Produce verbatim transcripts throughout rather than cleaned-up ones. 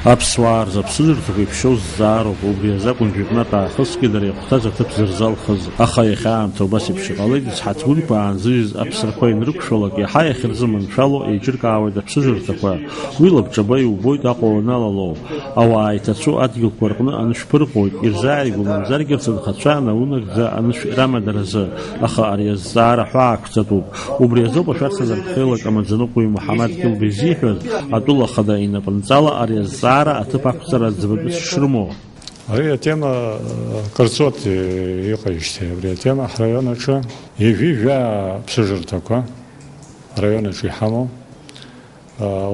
Аԥсуаа рзы аԥсыжырҭақәа иԥшьоу зҵаароуп, убри азы акәын жәытәнатә аахысгьы дара иахәҭаз аҭыԥ зырзалхыз, аха иахьа аамҭа убас еиԥш иҟалеит, зҳаҭгәынқәа аанзыжьыз аԥсрақәа ианрықәшәалак, иаҳа иахьырзыманшәало еиҿыркаауеит аԥсыжырҭақәа. Уи лабҿаба иубоит Аҟәа уаналало. Ауаа иҭацәу адгьылқәа рҟны анышә ԥырҟоит, ирзааигәоу мамзаргьы рҭынхацәа наунагӡа анышә рамадаразы, аха ари азҵаара ҳәаақәҵатәуп. Убри азоуп ашәарҭазар ԥхеилак амаӡаныҟәгаҩ Муҳаммад Кьылба изиҳәаз, атәыла ахада инапынҵала ари азҵаара аҭыԥ ақәҵара ӡбатәыс шрымоу. Ари атема, э, кырҵуеит, э, иҟаижьҭеи. Абри атема ҳраион аҿы ҩажәи жәаа ԥсыжырҭақәа араион аҿы иҳамоу.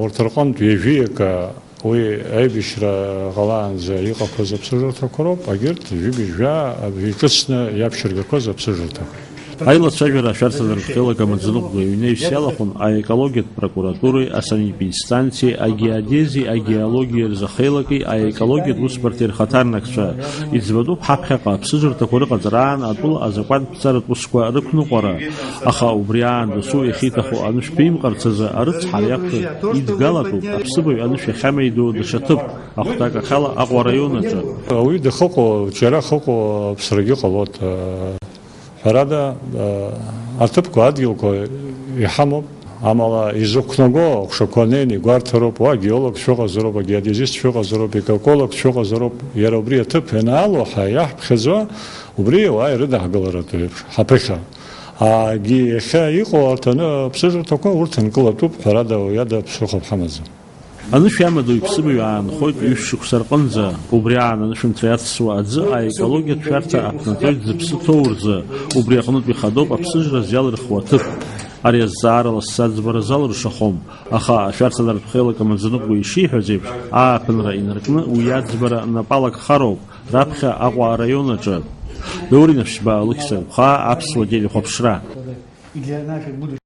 Урҭ рҟынтә ҩажәиак уи аибашьра ҟалаанӡа иҟақәаз аԥсыжырҭақәа роуп, агьырҭ жәибжь жәаа иҿыцны иаԥшьыргақәаз аԥсыжырҭақәа. Аилацәажәара ашәарҭазар ԥхеилак амаӡаныҟәгаҩ ҩнеҩс иалахәын аекологиатә прокуратуреи асанитәинстанциеи агеодезиеи агеологиеи рзы ахеилаки аекологиатә усбарҭеи рхаҭарнакцәа. Иӡбатәуп ҳаԥхьаҟа аԥсыжырҭақәа рыҟаҵараан атәыла азакәантә ԥҵаратә усқәа рықәныҟәара. Аха убри аан досу иахьиҭаху анышә ԥимҟарц азы арыцҳара иақәтәаз идгалатәуп аԥсыбаҩ анышә иахьамеидуа даҽа ҭыԥ, ахәҭакахьала Аҟәа араион аҿы. Ауаҩы дахыҟоу, џьара ахыҟоу аԥсрагьы ҟалоит. Ҳәарада, аҭыԥқәа, адгьылқәа иҳамоуп, амала изықәнаго аҟәшақәа неины игәарҭароуп, уа агеологцәа ыҟазароуп, агеодезистцәа ыҟазароуп, иколлеқцәа ыҟазароуп, иара убри аҭыԥ ианаало ҳәа иаҳԥхьаӡо, убри ауаа ирыдаҳгаларатәы еиԥш, ҳаԥыхьа. Агьи иахьа иҟоу арҭ аны аԥсыжырҭақәа урҭ нкылатәуп, ҳәарада, уи ада ԥсыхәа ҳамаӡам. Анышә иамадоу иԥсыбаҩ аанхоит ҩышә шықәса рҟынӡа, убри аан анышәынҭра иацсуа аӡы аекологиатә шәарҭа аԥнаҵоит зыԥсы ҭоу рзы, убри аҟнытә ихадоуп аԥсыжраз иалырхуа аҭыԥ. Ари азҵаара лассы аӡбара залыршахом, аха ашәарҭа нарҭәхеилак амаӡаныҟәгаҩ ишиҳәаз еиԥш, ааԥынра инаркны уи аӡбара напалакхароуп, раԥхьа Аҟәа араион аҿы. Даур Инаԥшьба, Алықьса Гәхаа, Аԥсуа телехәаԥшра.